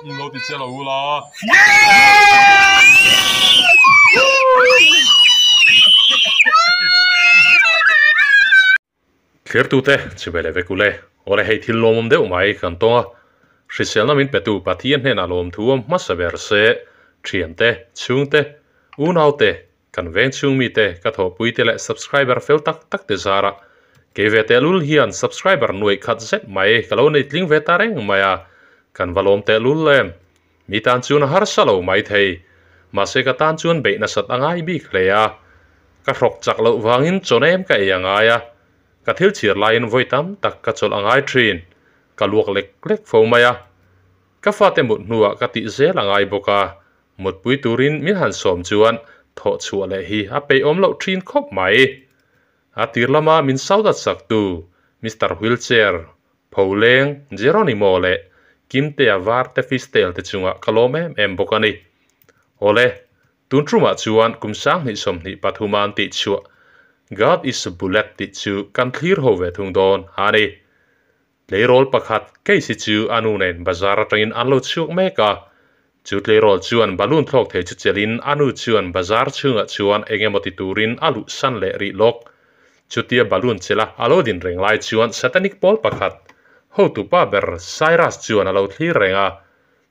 In lo ti che lo ula. Thirtute chi ve leh vek ule. Awle hei thil lawmawm deuh mai kan tawng a. Hriselna min petu Pathian hnenah lawmthu awm hmasa ber se, thiante, chhungte, unaute, Kan veng chhung mite ka thawhpui te leh subscriber fel tak tak te zarah kei ve tehlul hian subscriber nuaih khat zet mai ka lo nei tling ve ta reng mai a, kan va lawm tehlul em. Mi tan chuan a harsa lo mai thei, mahse ka tan chuan beih nasat a ngai bik hle a, ka hrawk chak loh vangin chawnem ka ei a ngai a, ka thil chhiar laiin vawi tam tak ka chawlh a ngai thin, ka luak lek lek fo mai a, ka fate mut hnuah ka tih zel a ngai bawk a, Mutpui turin min han sawm chuan thawh chhuah leh hi a peihawm loh thin khawp mai. A tir lama min saudat saktu Mister Wheelchair, Pholeng, Jeronimo leh Kimtea Varte Fishtail te chungah ka lawm em em bawk a ni. Awle, tun tumah chuan kum 2023 an tih chhuah God is a Bullet tih chu kan thlir ho ve thung dawn a ni. Tleirawl pakhat Casey chu a nu nen bazar atangin an lo chhuak mek a. Chu tleirawl chuan balloon thlawk thei chu chelhin a nu chuan bazar chhungah chuan eng emaw ti turin a luh san leh rih lawk. Chutia balloon chela a lo din reng lai chuan satanic pawl pakhat hotupa ber Cyrus chuan a lo thlir reng a.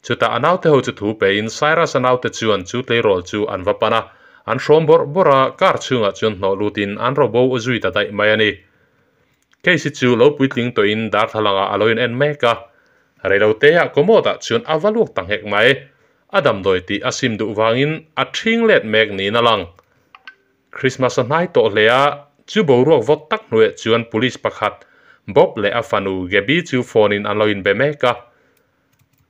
Chutah a naute ho chu thu pein Cyrus a naute chuan chu tleirawl chu an va pan a, an hrawm bawrh bawrh a, car chhungah chuan hnawh lutin an robo zui ta daih mai a ni. Casey chu lo puitling tawhin darthlalangah a lo in en mek a, reiloteah commode-ah chuan a va luak ta nghek mai. A damdawi tih a sim duh vangin a ṭhing let mek niin a lang. Christmas a hnai tawh hle a, chu boruak vawt tak hnuaiah chuan police pakhat, Bob leh a fanu Gabby chu phone-in an lo inbe mek a.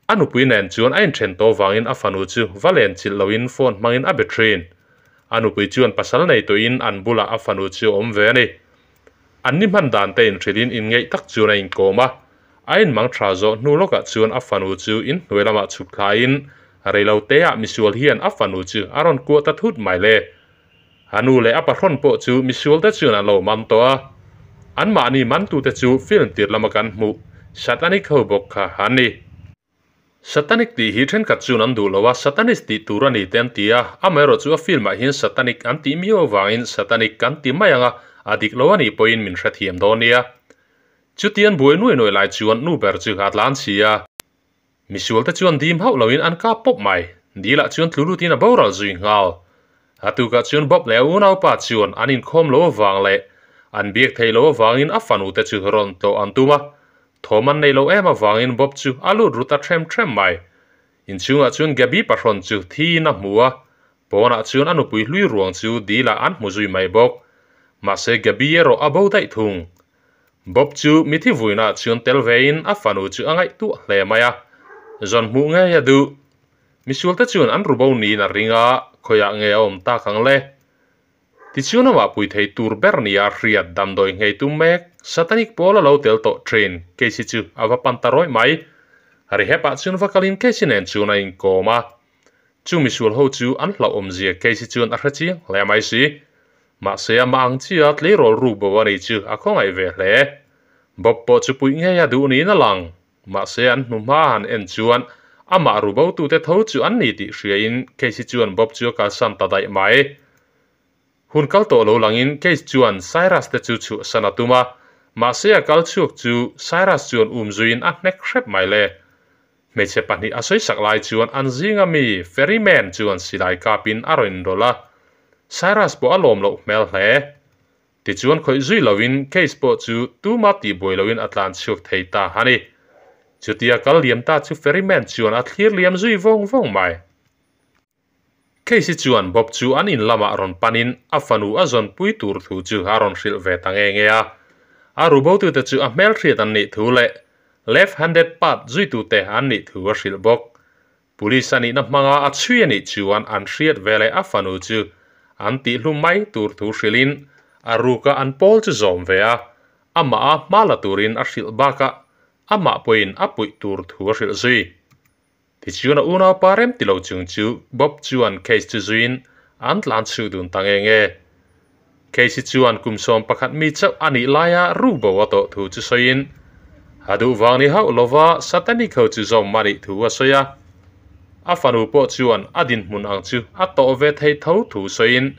A nupui nen chuan a inthen tawh vangin a fanu chu va len chilh loin phone hmangin a be thin. A nupui chuan pasal nei tawhin an bulah a fanu chu a awm ve a ni. An ni hman dan te inhrilhin inngeih tak chuan a inkawm a. A inmang tha zawh hnu lawkah chuan a fanu chu inhnuai lamah chhuk thlaiin reilo teah misual hian a fanu chu a rawn kuah ta thut mai le. A nu leh a pahrawn pawh chu misual te chuan an lo man tawh a. Anmahni mantute chu film tir lama kan hmuh Satanic ho bawk kha an ni. Satanic tih hi thenkhat chuan an duh lo a, Satanist tih tur a ni te an ti a, amaherawh chu a film ah hian Satanic an tih miau avangin Satanic kan ti mai ang a, a dik lo a nih pawhin min hrethiam dawn nia. Chutian buai nuai nuai lai chuan nu ber chu a tlan chhi a. Misual te chuan dim hauh loin an kap pawp mai. Dil ah chuan tlu lutin a boral zui nghal. A tukah chuan Bob leh a unaupa chuan an inkhawm lo avang leh an biak theih loh avangin a fanu te chu rawn tlawh an tum a. Thawm an neih loh em avangin Bob chu a lut ru ta ṭhem ṭhem mai. Inchhungah chuan Gabby pahrawn chu thiin a hmu a, pawnah chuan a nupui hlui ruang chu dil ah an hmu zui mai bawk. Mahse Gabby erawh a bo daih thung. Bob chu mithi vuinah chuan tel vein a fanu chu a ngaihtuah hle mai a, zawn hmuh ngei a duh. Misualte chuan an ru bo niin a ring a, khawiah nge a awm tak ang le? Tichuan amah pui thei tur ber nia hriat damdawi nghei tum mek Satanic pawl a lo tel tawh thin Casey chu a va pan ta rawih mai. Rehab-ah chuan va kalin Casey nen chuan a inkawm a. Chu misual ho chu an hlauhawmzia Casey chuan a hre chiang hle mai si. Mahse amah ang chia tleirawl ruk bo a ni chu a khawngaih ve hle. Bob pawh chu puih ngei a duh niin a lang. Mahse an hnu hma han en chuan amah ru bo tute tho chu an ni tih hriain Casey chuan Bob chu a kalsan ta daih mai. Hun kal tawh lo langin Case chuan Cyrus te chu chhuahsan a tum a, mahse a kal chhuak chu Cyrus chuan um zuiin a hnek hrep mai le. Hmeichhe pahnih a sawisak lai chuan an zinga mi Ferryman chuan silai kapin a rawn inrawlh a, Cyrus pawh a lawm loh hmel hle. Tichuan khawih zui loin Case pawh chu tuma tihbuai loin a tlan chhuak thei ta a ni. Chutia kal liam ta chu Ferryman chuan a thlir liam zui vawng vawng mai. Casey chuan Bob chu an in lamah rawn panin a fanu a zawnpui tur thu chu a rawn hrilh ve ta nge nge a. A rubotute chu a hmelhriat an nih thu leh left-handed path zuitute an nih thu a hrilh bawk. Police a nihna hmanga a chhui a nih chuan an hriat ve leh a fanu chu an tihhlum mai tur thu hrilhin a ruka an pawl chu zawm ve a, amah a hma la turin a hrilh bakah amah pawhin a puih tur thu a hrilh zui. Tichuan a unaupa rem ti lo chung chu Bob chuan case chu zuiin an tlan chhuh dun ta nge nge. Casey chuan kum 11 mi chauh a nih laia rukbo a tawh thu chu sawiin A duh vang ni hauh lova Satanic ho chu zawm a nih thu a sawi a. A fanu pawh chuan a dinhmun ang chu a tawh ve thei tho thu sawiin,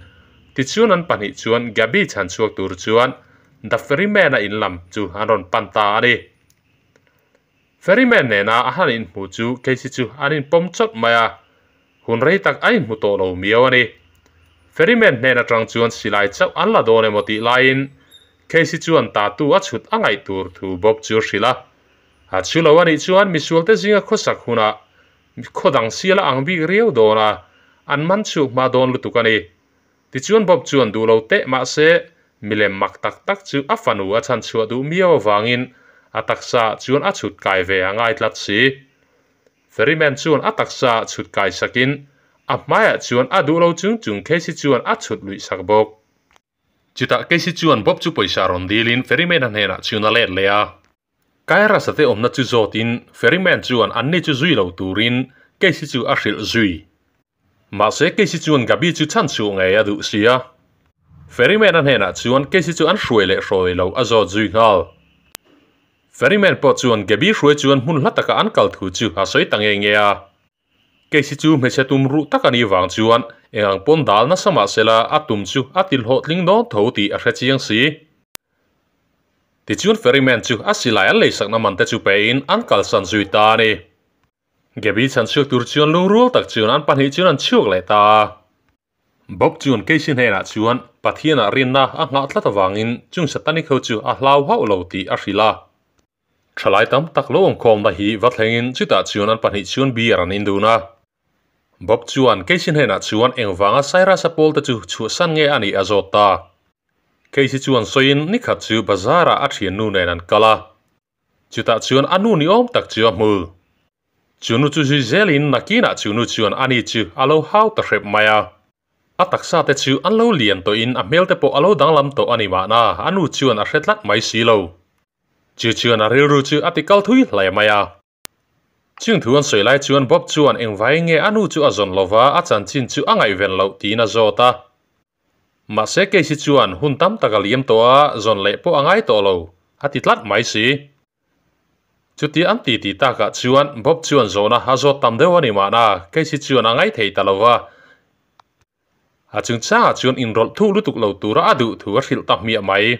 tichuan an pahnih chuan Gabby chhan chhuak tur chuan The Ferryman-a in lam chu an rawn pan ta a ni. Ferryman nena a han inhmu chu Casey chu an inpawm chawt mai a, hun rei tak a inhmu tawh lo miau a ni. Ferryman hnen atang chuan silai chauh an la dawn emaw tih laiin Casey chuan tatu a chhut a ngaih tur thu Bob chu a hrilh a. A chhu lo a nih chuan misualte zinga khawsak hunah khaw dang sial a ang bik riau dawn a, an man chhuk hma dawn lutuk a ni. Tichuan Bob chuan duh lo teh mahse milem mak tak tak chu a fanu a chhan chhuah duh miau avangin a taksa chuan a chhut kai ve a ngai tlat si. Ferryman chuan a taksa chhut kai sakin a hmaiah chuan a duh lo chung chung Casey chuan a chhut luih sak bawk. Chutah Casey chuan Bob chu pawisa rawn dilin Ferryman-a hnenah chuan a let leh a. Kairasa te awmna chu zawtin Ferryman chuan anni chu zui lo turin Casey chu a hrilh zui. Mahse Casey chuan Gabi chu chhan chhuah ngei a duh sia. Ferryman-a hnenah chuan Casey chu an hruai leh hruai lo a zawt zui nghal. Ferryman pawh chuan Gabi hruai chuan hmun hla taka an kal thu chu a sawi ta nge nge a. Casey chu hmeichhe tum ruh tak a nih vang chuan eng ang pawn dal nasa mah sela a tum chu a ti hlawhtling dawn tho tih a hre chiang si. Tichuan Ferryman chu a silai an leisakna man te chu pein an kalsan zui ta a ni. Gabby chhan chhuak tur chuan lungrual tak chuan an pahnih chuan an chhuak leh ta a. Bob chuan Casey hnenah chuan Pathianah rinna a nghah tlat avangin chung Satanic ho chu a hlau hauh lo tih a hrilh a. Thalai tam tak lo awmkhawmna hi va thlengin chutah chuan an pahnih chuan beer an indun a. Bob chuan Casey hnenah chuan engvanga Cyrus-a pawlte chu chhuahsan nge a nih a zawt ta. Casey chuan sawiin nikhat chu bazar-ah a thiannu nen an kal a. Chutah chuan a nu ni awm tak chu a hmu. Chu nu chu zui zelin nakinah chu nu chuan ani chu a lo hau ta hrep mai a. A taksa te chu an lo lian tawhin a hmel te pawh a lo danglam tawh a ni mahna a nu chuan a hre tlat mai si lo. Chu chuan a rilru chu a ti kal thui hle mai a. Chung thu an sawi lai chuan Bob chuan engvai nge a nu chu a zawn lova a chanchin chu a ngaihven loh tiin a zawt a. Mahse Casey chuan hun tam tak a liam tawh a, zawn leh pawh a ngai tawh lo a ti tlat mai si. Chutia an titi takah chuan Bob chuan zawhna a zawt tam deuh a ni mahna Casey chuan a ngaithei ta lo va. A chungchangah chuan inrawlh thuk lutuk lo tura a duh thu a hrilh ta hmiah mai.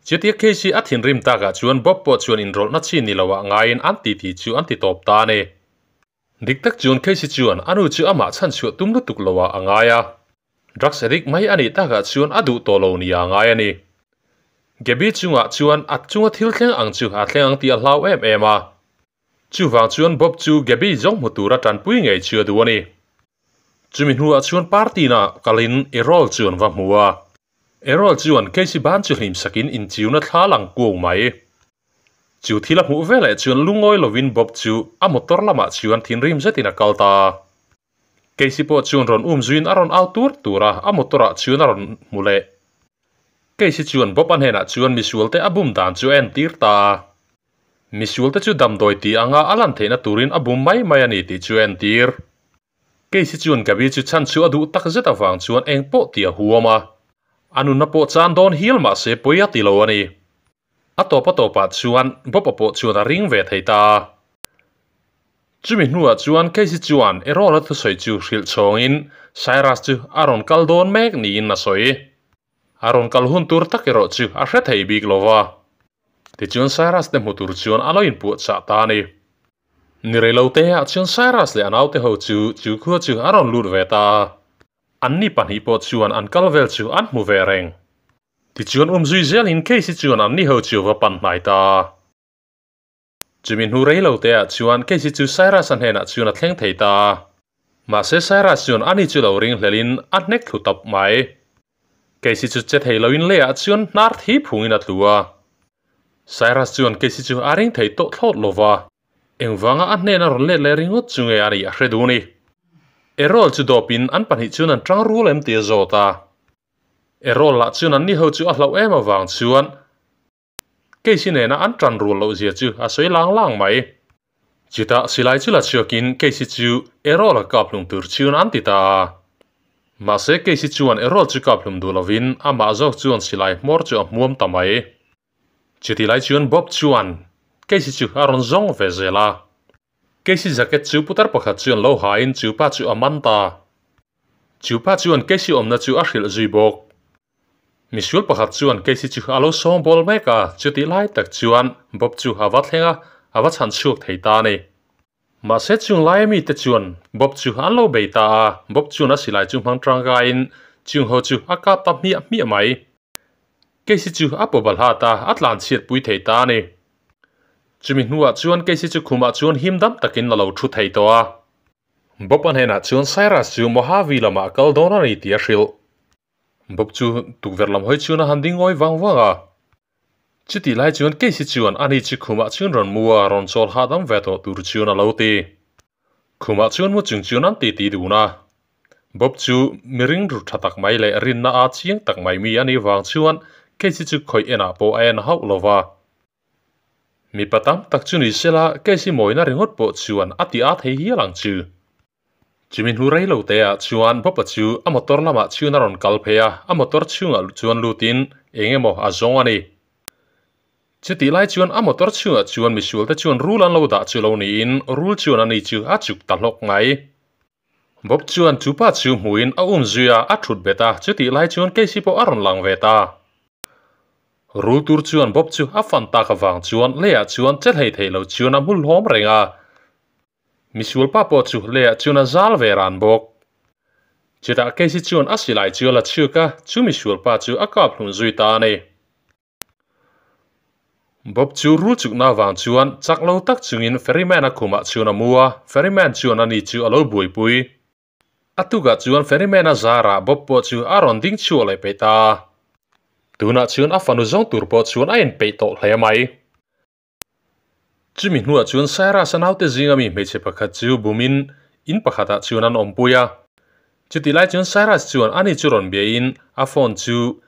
Chutia Casey a thinrim takah chuan Bob pawh chuan inrawlhna chi ni loah ngaiin an titi chu an ti tawp ta a ni. Dik tak chuan Casey chuan a nu chu amah chhanchhuah tum lutuk loah a ngai a. Drugs addict mai a nih takah chuan a duh tawh lo nia a ngai a ni. Gabby chungah chuan a chunga thil thleng ang chu a thleng ang tih a hlau em em a. Chuvang chuan Bob chu Gabby zawng hmu tura tanpui ngei chu a duh a ni. Chumi hnuah chuan party na kalin Errol chu an va hmu a. Errol chuan Casey ban chu hlim sakin inchiuna thla lang kuau mai. Chu thil a hmuh veleh chuan lungawi lovin Bob chu a motor lamah chuan thinrim zetin a kal ta a. Casey pawh chuan rawn um zuiin a rawn au tur tur a, a motor ah chuan a rawn hmu leh. Casey chuan Bob a hnenah chuan misualte a bum dan chu a entir ta a. Misualte chu damdawi tih anga a lan theihna turin a bum mai mai a ni tih chu a entir. Casey chuan Gabi chu chhan chu a duh tak zet avang chuan eng pawh tih a huam a. A nunna pawh chan dawn hial mahse pawi a ti lo a ni. A tawp a tawpah chuan Bob-a pawh chuan a ring ve thei ta a. Chumi hnuah chuan Casey chuan Errol-a thusawi chu hrilh chhawngin Cyrus chu a rawn kal dawn mek niin a sawi. A rawn kal hun tur tak erawh chu a hre thei bik lo va. Tichuan Cyrus te hmu tur chuan a lo inpuahchah ta a ni. Ni rei lo te ah chuan Cyrus leh a naute ho chu chu khua chu a rawn lut ve ta a. Anni pahnih pawh chuan an kal vel chu an hmu ve reng. Tichuan umzui zelin Casey chuan anni ho chu va pan hnai ta a. Chumi hnu rei lo te ah chuan Casey chu Cyrus-a hnenah chuan a thleng thei ta a. Mahse Cyrus chuan ani chu lo ring hlelin a hnek thlu tawp mai. Casey chu che thei loin leiah chuan hnar thi phungin a tlu a. Cyrus chuan Casey chu a ring thei tawh thlawt lo va. Engvanga a hnena rawn let leh ringawt chu nge a nih a hre dun i. Errol chu dawpin an pahnih chuan an tang rual em tih a zawt a. Errol lah chuan anni ho chu a hlauh em avang chuan Casey nena an tan rual loh zia chu a sawi lang lang mai. Chutah silai chu la chhuakin Casey chu Errol a kap hlum tur chuan an ti ta a. Mahse Casey chuan Errol chu kap hlum duh lovin amah zawk chuan silai hmawr chu a hmuam ta mai. Chuti lai chuan Bob chuan Casey chu a rawn zawng ve zel a. Casey jacket chu putar pakhat chuan lo ha in chu pa chu a man ta. Chu pa chuan Casey awmna chu a hrilh zui bawk. Misual pakhat chuan Casey chu a lo sawng bawl mek a, chutih lai tak chuan Bob chu a va thleng a, a va chhan chhuak thei ta a ni. Mahse chung laia mite chuan Bob chu an lo bei ta a, Bob chuan a silai chu hmang tangkaiin chung ho chu a kap ta hmiah hmiah mai. Casey chu a paw balhat a, a tlan chhiat pui thei ta a ni. Chumi hnuah chuan Casey chu khumah chuan him dam takin a lo thu thei tawh a. Bob a hnenah chuan Cyrus chu Mojave lamah a kal dawn a ni tih a hrilh. Bob chu tukverh lam hawi chuan a han ding ngawi vang vang a. Chutih lai chuan Casey chuan ani chu khumah chuan rawn mu a, rawn chawl hahdam ve tawh tur chuan a lo ti. Khumah chuan mu chung chuan an titi dun a. Bob chu mi ringru tha tak mai leh rinna a chiang tak mai mi a nih vang chuan Casey chu khawih enah pawh a en hauh lo va. Mipa tam tak chu ni sela Casey mawina ringawt pawh chuan a ti a thei hial ang chu. Chumi hnu rei lo te ah chuan Bob-a chu a motor lamah chhun a rawn kal phei a, a motor chhungah chuan lutin eng emaw a zawng a ni. Chutih lai chuan a motor chhungah chuan misual te chuan rul an lo dah chu lo niin rul chuan ani chu a chuk ta hlawk mai. Bob chuan chu pa chu hmuin a um zui a, a thut bet a, chutih lai chuan Casey pawh a rawn lang ve ta. Rul tur chuan Bob chu a fan tak avang chuan leiah chuan che hlei thei lo chuan a hmu hlawm reng a. Misual pa pawh chu leiah chuan a zal ve ran bawk. Chutah Casey chuan a silai chu a la chhuak a, chu misual pa chu a kap hlun zui ta a ni. Bob chu rul chukna avang chuan chak lo tak chungin Ferryman-a khumah chuan a mu a, Ferryman chuan ani chu a lo buaipui. A tukah chuan Ferryman-a zarah Bob pawh chu a rawn ding chhuah leh peih ta a. Tunah chuan a fanu zawng tur pawh chuan a inpeih tawh hle mai. Chumi hnuah chuan Cyrus-a naute zinga mi hmeichhe pakhat chu bumin in pakhatah chuan an awmpui a. Chutih lai chuan Cyrus chuan ani chu rawn biain a phone chu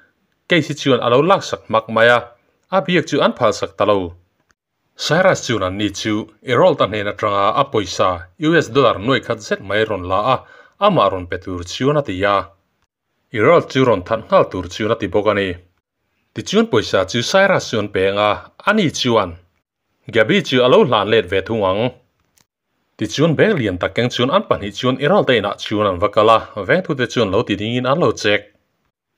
Casey chuan a lo laksak hmak mai a, a biak chu an phalsak ta lo. Cyrus chuan anni chu Errold-a hnen atanga a pawisa US dollar nuai khat zet mai rawn la a, amah rawn pe tur chuan a ti a. Errold chu rawn that nghal tur chuan a ti bawk a ni. Tichuan pawisa chu Cyrus chuan peng a, ani chuan Gabby chu a lo hlan let ve thung ang. Tichuan beng lian tak keng chuan an pahnih chuan Errold te inah chuan an va kal a, vengtute chuan lo ti dingin an lo check.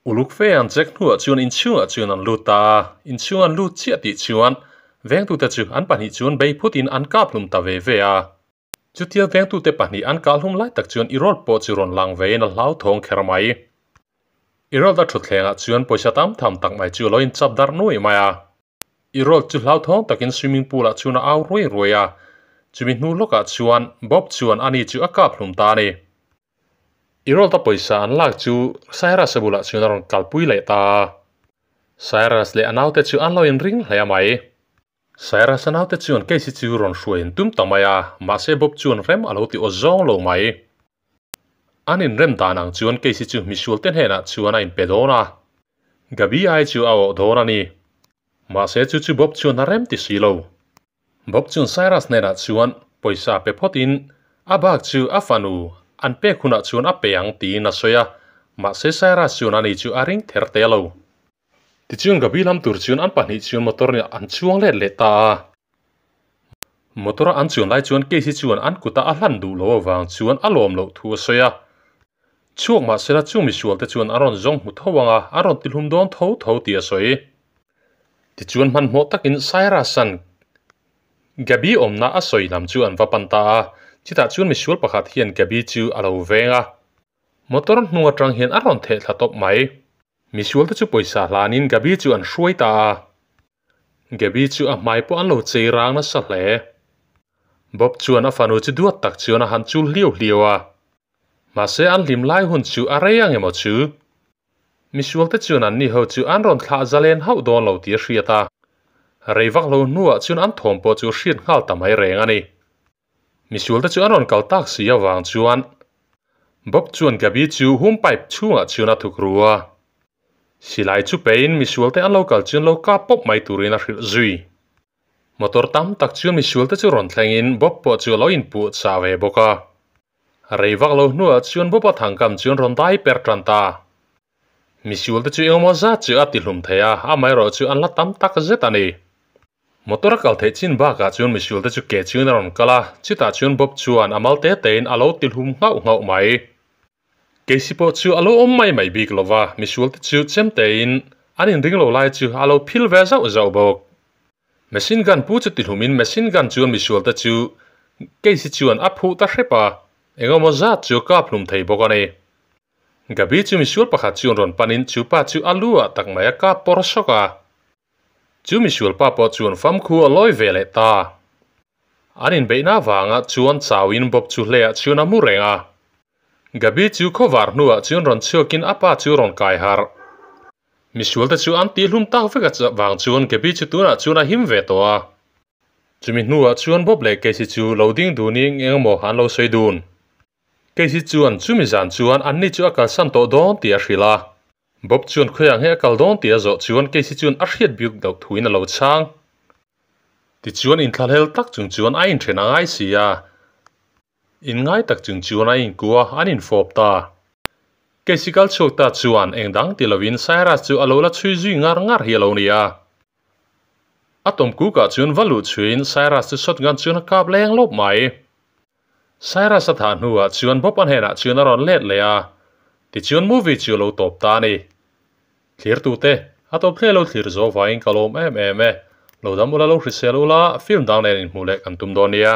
Uluk fe an check hnuah chuan inchhungah chuan an lut ta a, inchhung an lut chiah tih chuan vengtute chu an pahnih chuan bei phutin an kap hlum ta ve ve a. Chutia vengtute pahnih an kah hlum lai tak chuan Errold pawh chu rawn lang vein a hlauthawng kher mai. Errold a thutthlengah chuan pawisa tam tham tak mai chu a lo inchap darh nuai mai a. Errold chu hlauthawng takin swimming pool ah chuan a au ruai ruai a, chumi hnu lawkah chuan Bob chuan ani chu a kap hlum ta a ni. Errold a pawisa an lak chu Cyrus-a bulah chuan a rawn kalpui leh ta a. Cyrus leh a naute chu an lo inring hle mai. Cyrus-a naute chuan Casey chu rawn hruai an tum ta mai a, mahse Bob chuan rem a lo ti aw zawng lo mai. An inrem dan ang chuan Casey chu misualte hnenah chuan a inpe dawn a, Gabi ai chu a awh dawn a ni. Mahse chu chu Bob chuan a rem ti si lo. Bob chuan Cyrus hnenah chuan pawisa pe phawtin a bak chu a fanu an pek hunah chuan a pe ang tiin a sawi a, mahse Cyrus chuan ani chu a ring ther te lo. Tichuan Gabi lam tur chuan an pahnih chuan motor nih an chuang let leh ta a. Motor a an chuan lai chuan Casey chuan an kuta a hlan duh lo avang chuan a lawm loh thu a sawi a. Chhuak mahsela chung misual te chuan an rawn zawng hmu tho ang a, an rawn tihlum dawn tho tho tih a sawi. Tichuan hmanhmawh takin Cyrus-a'n Gabi awmna a sawi lam chu an va pan ta a. Chutah chuan misual pakhat hian Gabi chu a lo veng a. Motor hnung atang hian a rawn theh thla tawp mai. Misual te chu pawisa hlanin Gabi chu an hruai ta a. Gabi chu a hmai pawh an lo chei rang nasa hle. Bob chuan a fanu chu duat tak chuan a han chul hliau hliau a. Mahse an hlim lai hun chu a rei ang emaw chu? Misual te chuan anni ho chu an rawn thlah zalen hauh dawn lo tih a hriat a. Rei vak lo hnuah chuan an thawm pawh chu hriat nghal ta mai reng a ni. Misual te chu an rawn kal tak si avang chuan Bob chuan Gabi chu hum pipe chhungah chuan a thuk ru a. Silai chu pein misual te an lo kal chuan lo kap pawp mai turin a hrilh zui. Motor tam tak chuan misual te chu rawn thlengin Bob pawh chu a lo inpuh chah ve bawk a. Rei vak lo hnuah chuan Bob a thangkam chuan rawn dai per tan ta. Misual te chu engemaw zat chu a ti hlum thei a, amaherawh chu an la tam tak zet a ni. Motor a kal theih chin bakah chuan misual te chu ke chuan a rawn kal a, chutah chuan Bob chuan a mal te tein a lo ti hlum nghauh nghauh mai. Casey pawh chu a lo awm mai mai bik lo va, misual te chu chem tein an inring lo lai chu a lo phil ve zauh zauh bawk. Machine gun pu chu ti hlumin machine gun chuan misual te chu Casey chuan a phuh ta hrep a, engemaw zat chu a kap hlum thei bawk a ni. Gabi chu misual pakhat chuan rawn panin chu pa chu a lu ah tak mai a kap pawr sawk a. Chu misual pa pawh chuan famkhu a lawi ve leh ta. An inbeihna avanga chuan chauin Bob chu hleiah chuan a mu reng a. Gabi chu khawvar hnuah chuan rawn chhuakin a pa chu rawn kai harh. Misualte chu an tihhlum tak vek a vang chuan Gabi chu tunah chuan a him ve tawh a. Chumi hnuah chuan Bob leh Casey chu lo ding dunin engemaw an lo sawi dun. Casey chuan chumi zan chuan anni chu a kalsan tawh dawn tih a hrilh a. Bob chuan khawiah nge a kal dawn tih a zawh chuan Casey chuan a hriat biuk deuh thuin a lo chhang. Tichuan inthlahlel tak chung chuan a inthen a ngai si a, inngai tak chung chuan a inkua an infawp ta. Casey kal chhuak ta chuan eng dang ti lovin Cyrus chu a lo la chhui zui ngar ngar hi a lo ni a. A tawmkukah chuan va luh chhuiin Cyrus chu shotgun chuan a kap leng lawp mai. Cyrus a thah hnuah chuan Bob a hnenah chuan a rawn let leh a, tichuan movie chu a lo tawp ta a ni. Thlirtute, a tawp thleh lo thlir zo vangin ka lawm em em e. Lo dam ula lo hrisel ula, film dang nen inhmuh leh kan tum dawn nia.